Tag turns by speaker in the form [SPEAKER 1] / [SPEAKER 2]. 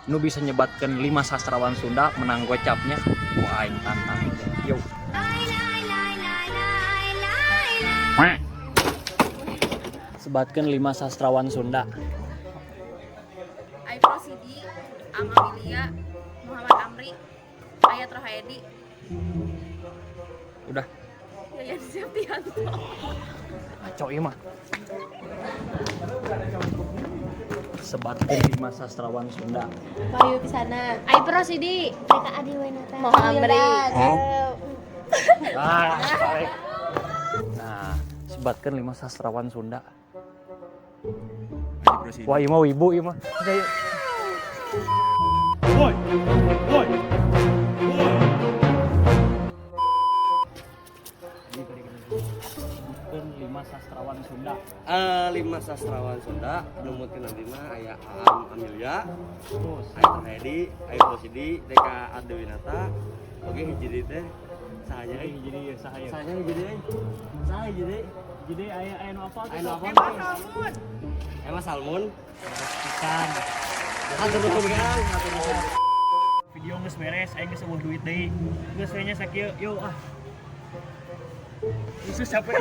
[SPEAKER 1] Nu bisa nyebatkeun 5 sastrawan Sunda menang gocapnya. Wah, aing tantang. Yuk. Sebatkeun 5 sastrawan Sunda.
[SPEAKER 2] Aip Rosidi, Aam Amilia, Muhammad Amri, Ayat Rohaedi,
[SPEAKER 1] Udah,
[SPEAKER 2] Yayan Septianto.
[SPEAKER 1] Ngaco ieu mah. Sebatkeun 5 sastrawan Sunda.
[SPEAKER 3] Wahyu Pisana.
[SPEAKER 2] Aip Rosidi,
[SPEAKER 3] Reka Adiwinata.
[SPEAKER 2] Muhammad Amri.
[SPEAKER 1] Ah, tarik. Nah, sebatkeun 5 sastrawan Sunda. Wah, ieu mah wibu ieu mah. Ayo.
[SPEAKER 4] Woi, woi, woi.
[SPEAKER 1] Sebutkeun 5 sastrawan Sunda.
[SPEAKER 5] Lima sastrawan Sunda numutkeun abdi mah aya Aam Amilia,
[SPEAKER 1] Terus.
[SPEAKER 5] Aya Rohedi, Aya Rosidi, Deka Adiwinata. Oke, hiji deui teh saha nya euy?
[SPEAKER 1] Jadi saha ya?
[SPEAKER 5] Saha nya hiji deui? Saha hiji deui?
[SPEAKER 1] Jadi aya aya nu apa?
[SPEAKER 5] Aya nu apa? Emma Salmon.
[SPEAKER 1] Pisan.
[SPEAKER 5] Hatur nuhun, Kang. Hatur nuhun.
[SPEAKER 1] Video geus beres, aing geus euweuh duit deui. Geus we nya sakieu, yuk ah. Khusus capek.